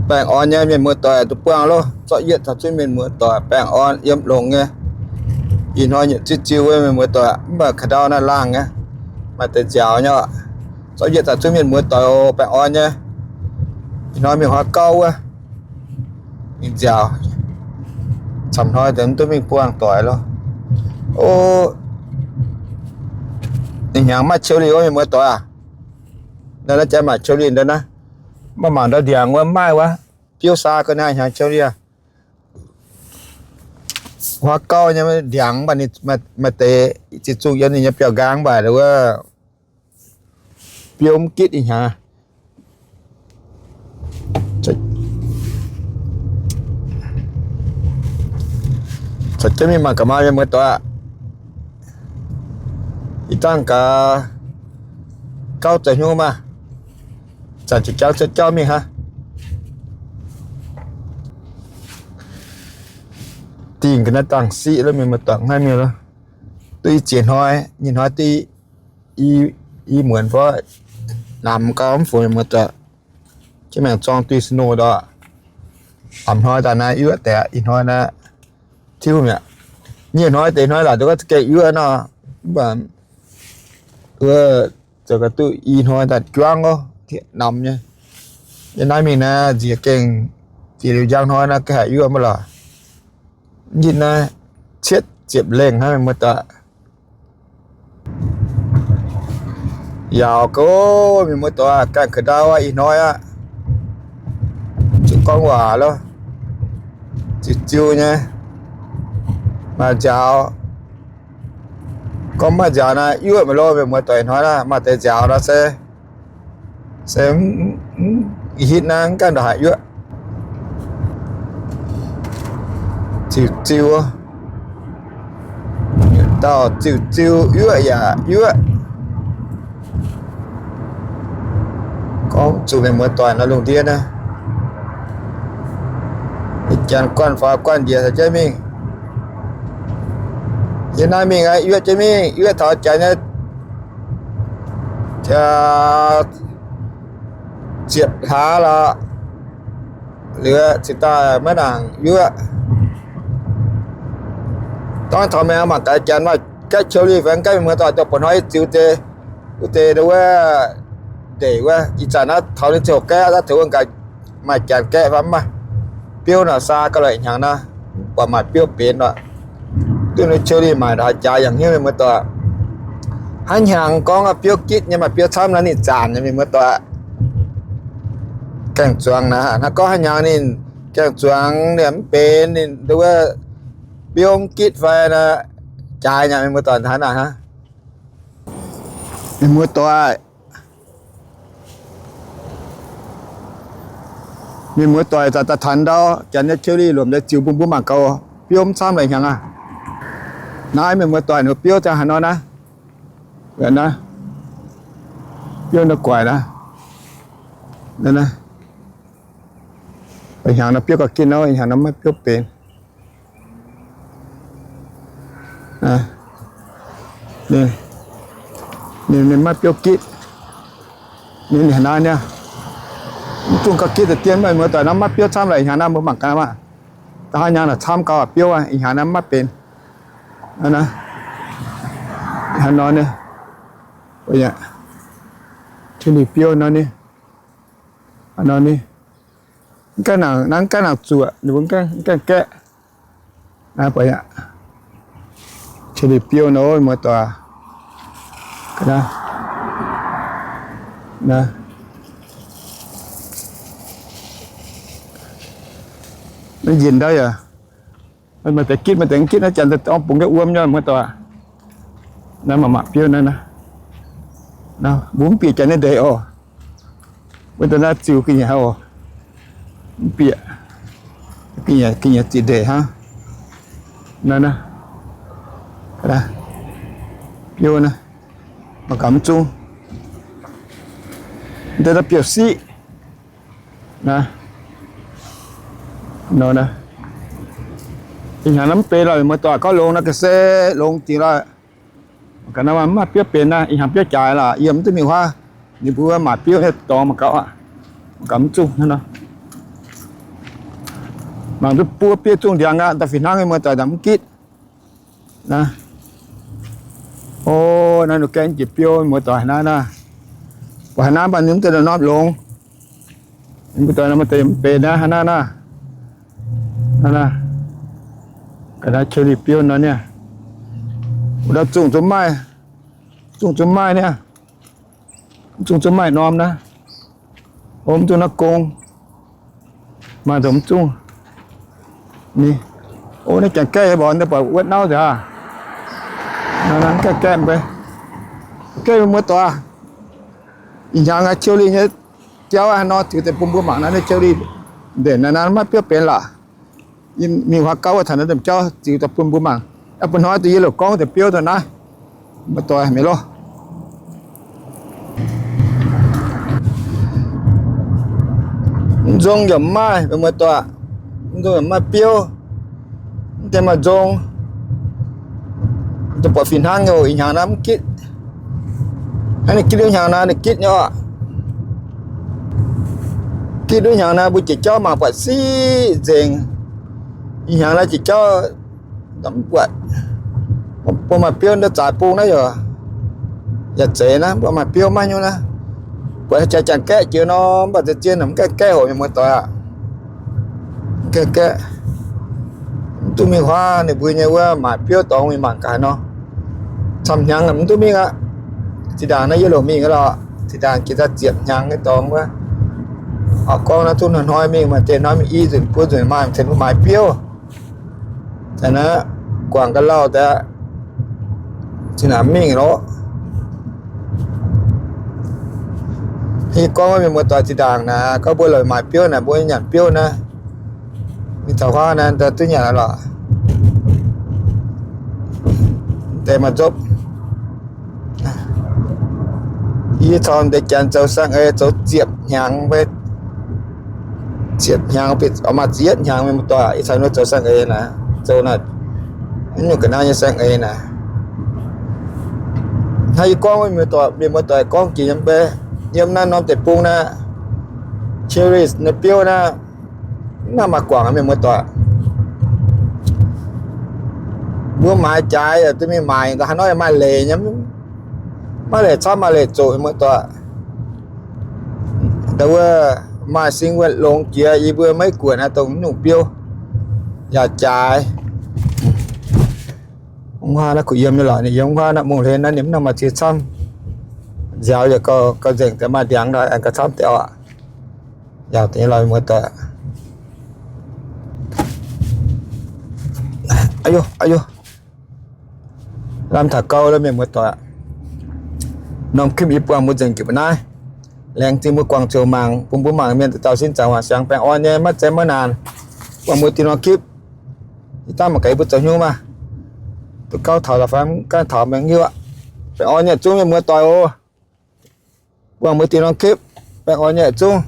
Baengh orn nyei mienh muoz-doic, duqv buangh loh, zorqv yietv taux zunv mienh muoz-doic baengh orn yiem longx nyei. Ih hnoi nyietc ziuh ziuh wuov mienh muoz-doic, mv baac ka'ndau naaiv laangh nyei, maaih deix nziaaux nyei oc. Zorqv yietv taux zunv mienh muoz-doic oc, baengh orn nyei. Ih hnoi mingh huaav gauv wuov, mingh nziaaux. Camv hnoi deix mv duqv mingh buangh doic loh. O, ih hnyangx maaih qiu lih wuov mienh muoz-doic aac. Ndau naaiv jaa maaih qiu lih ndau naaiv. Mv baac mangc ndau ndiangx wuov maaih wuov, biouv saa ga'naaiv hnyangx qiu lih. Huaav gauv nyei ndiangx mv baac ninh maaih deix ziex zungh yiem ninh nyei biauv-nqaang mv baac wuov biouv mv gitv ih hnyangx. Caux jienv mingh mangc gaax maah, mienh muoz-doic aac. Ih zanc gaax gauv zoux hnyouv maah. Zanc ziouc jangv cuotv jauv mingh hnangv. Dingh ga'naaiv dangh siqv lov, mienh muoz-doic, hnangv naaiv mingh lov. Duqv i ziex hnoi, nyei hnoi duqv i muonz fai namx gau mv fungx, mienh muoz-doic. Jienv maengc zorng duqv snow ndorqc. Namx hnoi daaih naaiv yuoqv deix, ih hnoi naaiv tiuv mi'aqv. Nyei hnoi deix hnoi laaic duqv ga'gengh yuoqv nor, mv baac wuov zoux ga'duqv i hnoi daaih juangv oc, namx nyei. Yiem naaiv mingh naaiv nziex gengh, nziex liuz njang hnoi naaiv ga'haic yuoqv mv lorqc. Yitv naaiv cietv ziepc lengh hnangv, mienh muoz-doic. Yaauc gau, mienh muoz-doic, ganh ka'ndau aqv, ih hnoi aqv. Zuqc gorngv waac loh. Ziux ziux nyei. Maaih nziaaux. Gorngv maaih nziaaux naaiv yuoqv maiv loh, mienh muoz-doic, ih hnoi naaiv maaih deix nziaaux nor se, se mv hitv naaiv mv gaengh ndongc haaix yuoqv. Ziux ziux. Dauh ziux ziux yuoqv yaac yuoqv. Gorngv zuqc mienh muoz-doic nor lungh ndiev naaiv, ih janx guanh faaux guanh njiec caux jienv mingh. Yiem naaiv mingh aqv, yuoqv jienv mingh, yuoqv taux janx nyei ziepc hlaax lorqc, liuz cingx daaih maiv nangc yuoqv. Dorngv taux meih mangc gaax janx maaih gaeqv qiu lih fai gaeqv mienh muoz-doic dongh buo hnoi ziux deix, wuov deix wuov ndeic wuov, ih zanc naaiv taux ninh ziouc gaeqv, naaiv taux wuov gaax maaih janx gaeqv fai mv maaih. Biouv nor saa gauh lorqc, ih hnyangx naaiv buatc maaih biouv benx lorqc. Duqv ninh qiu lih maaic ndongc haaix jaax yangh hnyouv, mienh muoz-doic. Hnangv hnyangx gorngv biouv gitv nyei maaih biouv camv naaiv ninh zanc nyei, mienh muoz-doic. Gaeng-zuangx naaiv, hnangv gorngv hnangv hnyangx ninh gaeng-zuangx ninh mv benx, ninh wuov biouv mv gitv fai naaiv jaaix nyei, mienh muoz-doic, hnangv naaiv hnangv. Mienh muoz-doic, mienh muoz-doic, zanc daaih taux ndau, janx nyei qiu lih lomc nyei ziux bun mbuo mangc gaax, biouv mv camv lorqc, ih hnyangx aqv. Naaiv mienh muoz-doic, ninh biouv ziangh haaix nor naaiv. Naaiv biouv nor guaix naaiv. Ih hnyangx nor biouv gauh gitv nor, ih hnyangx nor maiv biouv benx. Ninh, ninh maiv biouv gitv. Ninh, ninh naaiv niaa, mv dungx gauh gitv deix dien, mienh muoz-doic, naaiv maiv biouv camv lorqc, ih hnyangx naaiv mbuo mangc gaax maah. Da'haav hnyangx naaic camv gauh biouv aqv, ih hnyangx naaiv maiv benx. Ih hnyangx nor ni, qiu lih biouv nor ni, nor ni, mv gaengh nangc, mv gaengh nangc zuoqc, ninh mbuo mv gaengh gaeqv. Naaiv buatc aqv, qiu lih biouv nor, muoz-doic. Naaiv njien ndau yaac maaih deix gitv, maaih deix mv gitv, naaiv janx daaih dorng bungx jienv wuom nyei, muoz-doic. Naaiv maaih maaih biouv naaiv, mbuo mv bieqc janx nyei ndeic oc. Wuov deix naaiv ziux ga'nyiec oc. Mv bieqc, ga'nyiec, ga'nyiec ziqc ndeic hnangv. Naaiv, biouv naaiv, mangc gaax mv zungv. Deix naaiv biouv siqv. Naaiv, nor naaiv, ih hnyangx naaiv mv benx lorqc, muoz-doic, gorngv longx naaiv ga'sie longx dingc lorqc. Mangc gaax naaiv mv maaih biouv benx naaiv, ih hnyangx biouv jaaix lorqc, yiem mv duqv mingh huaav. Ninh mbuo maaih biouv nyei dorngx mangc gaax aqv. Mangc gaax mv zungv hnangv nor. Mangc duqv buo biouv zungh ndiangx aqv, da'fih hnangv mienh muoz-doic, mv gitv. Naaiv, o, naaiv ninh gaengh jiex biouv, mienh muoz-doic, naaiv naaiv. Buatc haaix hnangv mv baac ninh mv deix norm longx. Mienh muoz-doic, naaiv maaih deix mv benx naaiv, naaiv naaiv. Naaiv naaiv, ga'naaiv cherry biouv nor niaa. Wuov dauh zungh zungv maaih, zungh zungv maaih niaa. Zungh zungv maaih norm naaiv. O, mv zungh naaiv gong. Maaih dongh mv zungh. Ni, o, naaiv jangx gaeqv mborqv, naaiv buatc wuov nauv nzengc aqv. Naaiv gaeqv gaeqv mv bei. Gaeqv mienh muoz-doic. Ih hnyangx aqv, cherry nyei jauv aqv nor, ziux daaih bun mbuo mangc naaiv, naaiv cherry ndenc naaiv, naaiv maiv biouv benx lorqc. Mingh huaax gauv wuov taux naaiv domh jauv ziux daaih bun mbuo mangc. Aa, bun hnoi da'yietv loc gorngv deix biouv daaih naaiv. Muoz-doic, mienh loh. Mv nzong yaac mv maaih, mienh muoz-doic. Mv nzong yaac mv maaih biouv. Mv deix maaih nzong. Daaih buatc fih hnangv nyei, ih hnyangx naaiv mv gitv. Hnangv ninh gitv duqv hnyangx naaiv, ninh gitv nyei oc. Gitv duqv hnyangx naaiv mbuo jiex jauv mangc buatc siqv nzengc. Ih hnyangx naaiv jiex jauv mv buatc. Mbuo maaih biouv ndau zaaix bung naaiv yaac, yaac zeiz naaiv, mbuo maaih biouv maiv nyungc naaiv. Buatc jaax jangx gaeqv jiex nor, mv baac zien zien mv gaengh gaeqv hoc, mienh muoz-doic aqv. Mv gaengh gaeqv. Mv duqv mingh huaav ninh mbuo nyei wuov maaic biouv dorngx mingh mangc gaax nor. Camv hnyangx mv duqv mingh aqv. Zinh ndaangc naaiv yie loc mingh lorqc, zinh ndaangc jiex daaih ziepc hnyangx nyei dorngx wuov. Oix gorngv naaiv zungv hnoi-hnoi mingh, maaih deix hnoi mingh i nzunc buo nzunc maaih cen mbuo maaic biouv. Naaiv guangc ga'lauh daaih, zinh ndaangc mingh lorqc. Yie gorngv mienh muoz-doic zinh ndaangc naaic, gorngv mbuo loc maaic biouv naaic, mbuo nyanc biouv naaiv, mingh taux huaav naaiv duqv nyanc lorqc. Deix maaih nzopv. Yie caux deix janx zoux saeng-eix zoux ziepc hnyangx, ziepc hnyangx, maaih ziepc yietv hnyangx mienh muoz-doic, yie caux ninh zoux saeng-eix naaic, zoux naaic, mv nyungc ga'naaiv nyei saeng-eix naaic. Hnangv yie gorngv, mienh muoz-doic gorngv jiex yiem mbe, yiem naaiv norm deic-bung naaiv, Cherry nyei biouv naaiv, mv nangc maaih guangc mienh muoz-doic. Mbuo maaiz jaaix yaac duqv mingh maaic, haaix nor yaac maaih leic nyei, maaih leic camv maaih leic zoqc mienh muoz-doic. Wuov maaih sing wuonh longx jiex, yie mbuo maiv guoqv naaiv dongh mv nyungc biouv yaac jaaix. Wuov naaiv kuh yiem nyei lorqc, ninh yiem wuov naaiv mungh hlen naaiv ninh mv nangc maaih ziex camv. Nziaaux yaac gauh nzengc deix, maaih ndiangx nor aengx gauh camv deix oc. Yaac deix lorqc mienh muoz-doic. Lamh taux gau lo mienh muoz-doic. Norm คลิป yie buangh mbuo nzengc jiex mbuo naaiv. Laengz zingh mbuo guangc ziouc mangc, bun mbuo mangc mienh dauh dauh sin zaangc waac siangx baengh orn nyei, maiv zeiz maiv naanc. Buangh mbuo diuh norm คลิป. Ih dangh mangc gaax yie mbuo zoux hnyouv maah. Duqv gauh taux la'fai mv gaengh taux maengx hiuv aqv. Baengh orn nyei zungv mienh muoz-doic oc. Buangh mbuo diuh norm คลิป. Baengh orn nyei zungv.